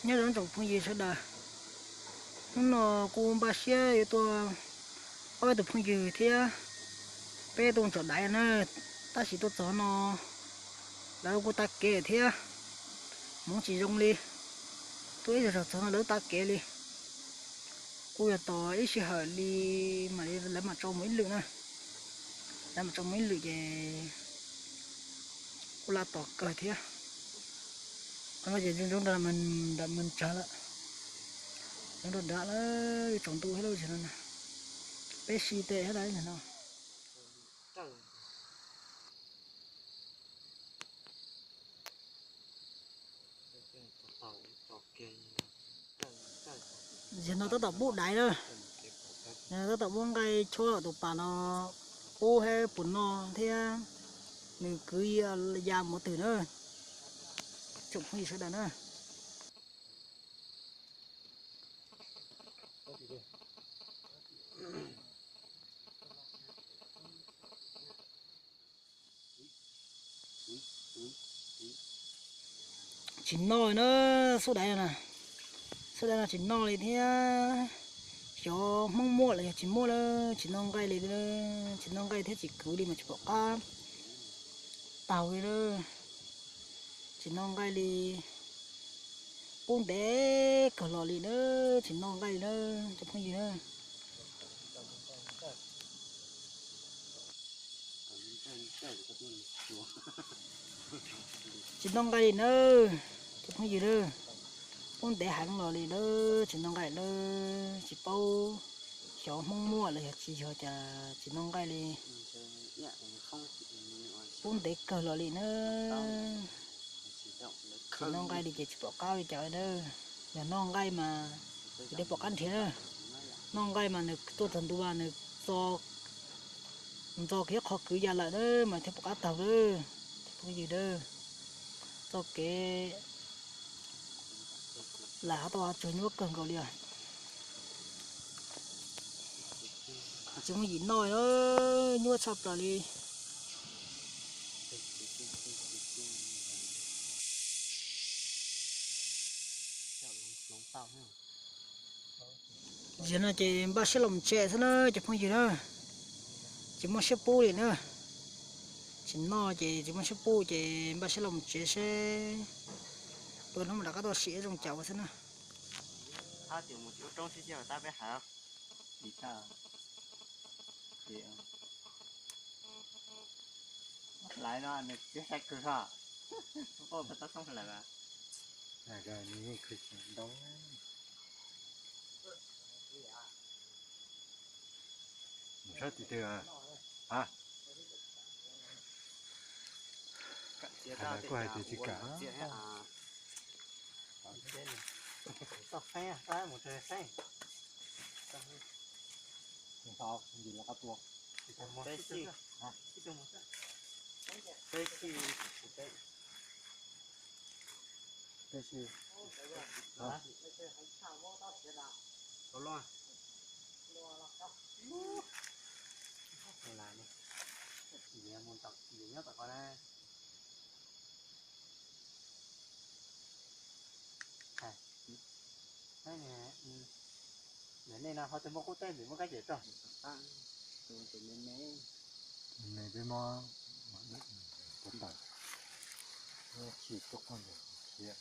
Nyob zoo tsoom phooj ywg sawv daws, hnub no kuv npaj siab yuav tuaj ob peb tus phooj ywg thiab peb tuaj tsom daiv na, tab sis tuaj txog no lawv kuj tag kev thiab, hmoov tsis zoo li, tuaj ib zaug txog no lawv tag kev li. Kuj yog tos ib sij hawm li mas lawv mam tso mus ib lwm na, lawv mam tso mus ib lwm ces kuj laj tos kawg thiab. Qhov no ces zoo zoo nram Mes Tsawg lawm, zoo nram nrad lawm, tsaus ntuj thiab lawm no, peb si tes thiab lawm no. Zaum no tab tom pub daiv na, tab tom muab nqaij chob tus pas no pub hab puas no thiab, nws kwv ya mus twg na, tsoom phooj ywg sawv daws na. Tsis noj na, xub daiv no, xub daiv no tsis noj li thiab. Xyov Hmoob muaj los yog tsis muaj lawm, tsis noj nqaij li, tsis noj nqaij thiab tsis kwv li mas tsis pom qab taug li lawm. Tsis noj nqaij li, pub ntev kawg los li na, tsis noj nqaij li na, cov phooj ywg na. Tsis noj nqaij li na, cov phooj ywg na, pub ntev heev los li na, tsis noj nqaij na, tsis paub xyov Hmoob muaj los yog tsis yog cas tsis noj nqaij li. Pub ntev kawg los li na, tsis noj nqaij li ces tsis pom qab li cas na. Yog noj nqaij mas thiaj pom qab nrhiav na, noj nqaij mas nws tuaj txog ntua nws ntxo kiag qhov kwv ya lawm na mas thiaj pom qab taug na, cov phooj ywg na. Txoj kev lam hov tau tsuag nyuaj kawg nkaus li os. Tsis muaj yim noj, nyuaj tshaj plaws li. Zaum no ces npaj siab los tsev xwb na cov phooj ywg na, tsis muaj siab pub li na. Tsis noj ces tsis muaj siab pub ces npaj siab los tsev seb puas hnub mam rov qab tuaj sim ib zoo caum xwb na. Laiv no nws tsis sai kawg os. Tab tom tab tom lawm. Mus sab tim twg a? Kuj hais tias tsis kam. Toj qeeb, toj mus rau qeeb. Tus hov yim los qab tua. Peb xij, peb xij, peb xij. Tus loj. Tus loj. Yus nyob tom qhov na. Ntawm nej no ho tus muaj qub teb ntxim muaj kab cem tog. Me peb mob, peb tawm, chim tuaj qhov ntawd khiav.